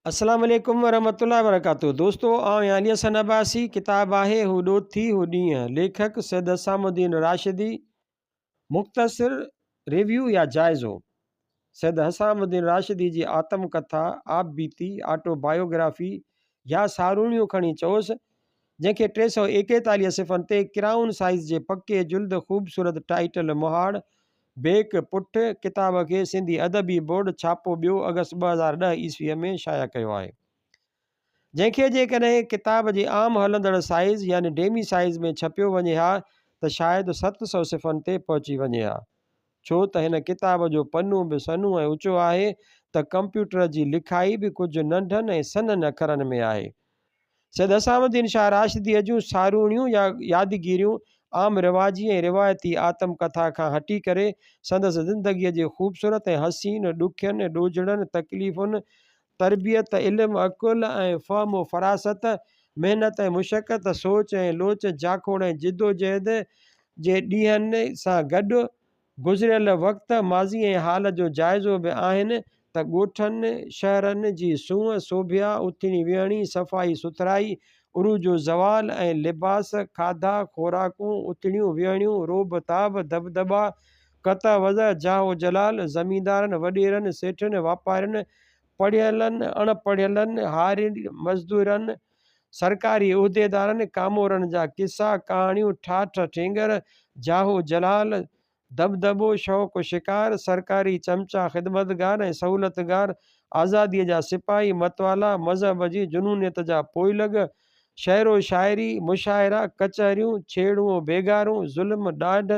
السلام عليڪم ورحمة الله وبرڪاته دوستو آئون آهيان علي حسن عباسي ڪتاب آهي هو ڏوٿي هو ڏينهن ليکڪ سيد حسام الدين راشدي مختصر ريويو يا جائزو سيد حسام الدين راشدي جي آتم ڪٿا آپ بيتي آٽو بايوگرافي يا ساروڻيون کڻي چئوس جنهن کي 341 صفحن تي ڪرائون سائيز جي پڪي جلد خوبصورت ٽائيٽل مهاڙ بيڪ، پٺ، ڪتاب کي سنڌي ادبي بورڊ ڇاپو ٻيو آگسٽ 2010 عيسويء ۾ شايع ڪيو آهي. جنهن کي جيڪڏهن ڪتاب جي عام هلندڙ سائيز يعني ڊيمي سائيز ۾ ڇپيو وڃي ها ته شايد 700 صفحن تي پهچي وڃي ها. ڇو ته هن ڪتاب جو پنو به سنهو ۽ اوچو آهي ته ڪمپيوٽر جي لکائي به ڪجهه ننڍن ۽ سنهن اکرن ۾ آهي. سيد حسام الدين شاهه راشديء جون ساروڻيون يا يادگيريون عام رواجي ۽ روايتي آتم ڪٿا کان هٽي ڪري سندس زندگيء جي خوبصورت ۽ حسين ڏکين، ڏوجهڙن، تڪليفن، تربيت، علم، عقل ۽ فهم و فراست، محنت ۽ مشقت، سوچ ۽ لوچ، جاکوڙ ۽ جدوجهد جي ڏينهن سان گڏ گذريل وقت، ماضي ۽ حال جو جائزو به آهن ته ڳوٺن، شهرن جي سونهن، سوڀيا، اٿڻي ويهڻي، صفائي سٿرائي، عروج و زوال ۽ لباس، کاڌا، خوراڪون، اٿڻيون ويهڻيون، رعب تاب، دٻدٻا، قطع وضع، جاه و جلال، زميندارن، وڏيرن، سيٺن، واپارين، پڙهيلن، اڻ پڙهيلن، هارين، مزدورن، سرڪاري عهديدارن، ڪامورن جا قصا، ڪهاڻيون، ٺاٺ ٺينگر، جاهو جلال، دٻدٻو، شوق شڪار، سرڪاري چمچا خدمتگار ۽ سهولتگار، آزاديء جا سپاهي، متوالا، مذهب جي جنونيت جا پوئلڳ، شعر و شاعري، مشاعرا، ڪچهريون، ڇيڙون و بيگارون، ظلم، ڏاڍ،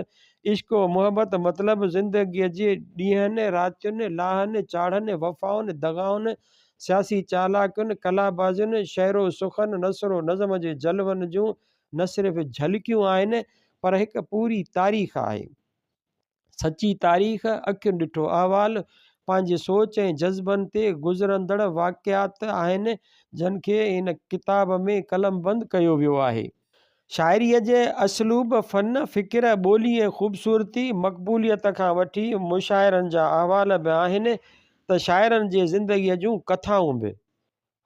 عشق و محبت مطلب زندگيء جي ڏينهن، راتين، لاهن، چاڙهن، وفائن، دغائن، سياسي چالاڪين، قلابازين، شعر و سخن، نثر و نظم جي جلون جون نه صرف جهلڪيون آهن پر هڪ پوري تاريخ آهي. سچي تاريخ، اکين ڏٺو احوال، پنهنجي سوچ ۽ جذبن تي گذرندڙ واقعات آهن جن کي هن ڪتاب ۾ قلمبند ڪيو ويو آهي. شاعريء جي اسلوب، فن، فڪر، ٻولي ۽ خوبصورتي، مقبوليت کان وٺي مشاعرن جا احوال به آهن ته شاعرن جي زندگيء جون ڪٿائون به.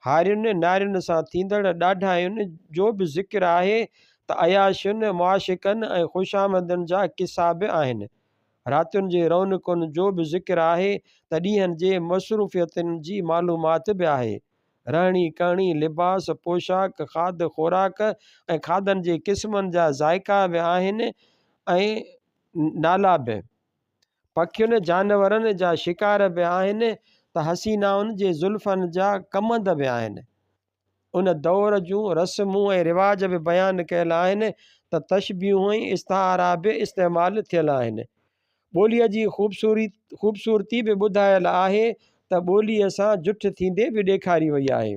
هارين، نارين سان ٿيندڙ ڏاڍاين جو به ذڪر آهي ته عياشين، معاشقن ۽ خوشامدن جا قصا به آهن. راتين جي رونقن جو به ذڪر آهي ته ڏينهن جي مصروفيتن جي معلومات به آهي. رهڻي ڪهڻي، لباس، پوشاڪ، کاڌ خوراڪ ۽ کاڌن جي قسمن جا ذائقا به آهن ۽ نالا به. پکين، جانورن جا شڪار به آهن ته حسينائن جي زلفن جا ڪمند به آهن. ان دور جون رسمون ۽ رواج به بيان ڪيل آهن ته تشبيهون ۽ استعارا به استعمال ٿيل آهن. ٻوليء جي خوبصورتي به ٻڌايل آهي ته ٻوليء سان جٺ ٿيندي به ڏيکاري وئي آهي.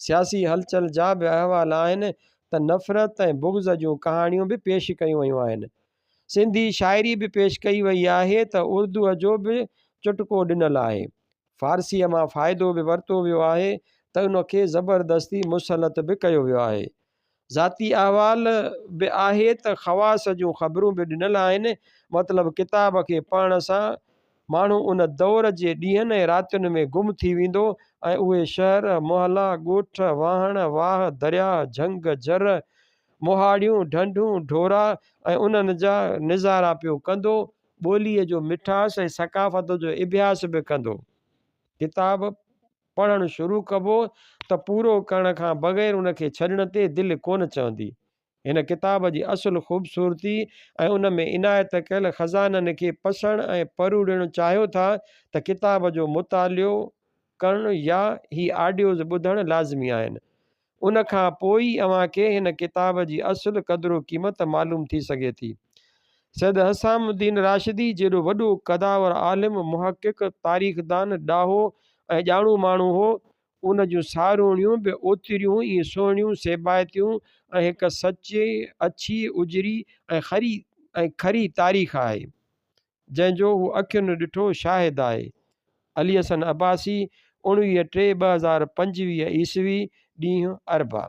سياسي هلچل جا به احوال آهن ته نفرت ۽ بغض جون ڪهاڻيون به پيش ڪيون ويون آهن. سنڌي شاعري به پيش ڪئي وئي آهي ته اردوء جو به چٽڪو ڏنل آهي. فارسيء مان فائدو به ورتو ويو آهي ته ان کي زبردستي مسلط به ڪيو ويو آهي. ذاتي احوال به آهي ته خواص جون خبرون به ڏنل آهن. مطلب ڪتاب کي پڙهڻ سان ماڻهو ان دور جي ڏينهن ۽ راتين ۾ گم ٿي ويندو ۽ اهي شهر، محلا، ڳوٺ، واهڻ، واهه، درياهه، جهنگ، جر، مهاڙيون، ڍنڍون، ڍورا ۽ انهن جا نظارا پيو ڪندو، ٻوليء جو مٺاس ۽ ثقافت جو اڀياس به ڪندو. ڪتاب پڙهڻ شروع ڪبو ته پورو ڪرڻ کان بغير ان کي ڇڏڻ تي دل ڪونه چوندي. هن ڪتاب جي اصل خوبصورتي ۽ ان ۾ عنايت ڪيل خزانن کي پسڻ ۽ پروڙڻ چاهيو ٿا ته ڪتاب جو مطالعو ڪرڻ يا هي آڊيوز ٻڌڻ لازمي آهن. ان کان پوء ئي اوهان کي هن ڪتاب جي اصل قدر و قيمت معلوم ٿي سگهي ٿي. سيد حسام الدين راشدي جيڏو وڏو قداور عالم، محقق، تاريخدان، ڏاهو ۽ ڄاڻو ماڻهو هو، ان جون ساروڻيون به اوتريون ئي سهڻيون، سيبائتيون ۽ هڪ سچي، اڇي، اجري ۽ کري تاريخ آهي. جنهن جو هو اکين ڏٺو شاهد آهي. علي حسن عباسي، 19 ٽي 2025 عيسوي، ڏينهن اربع.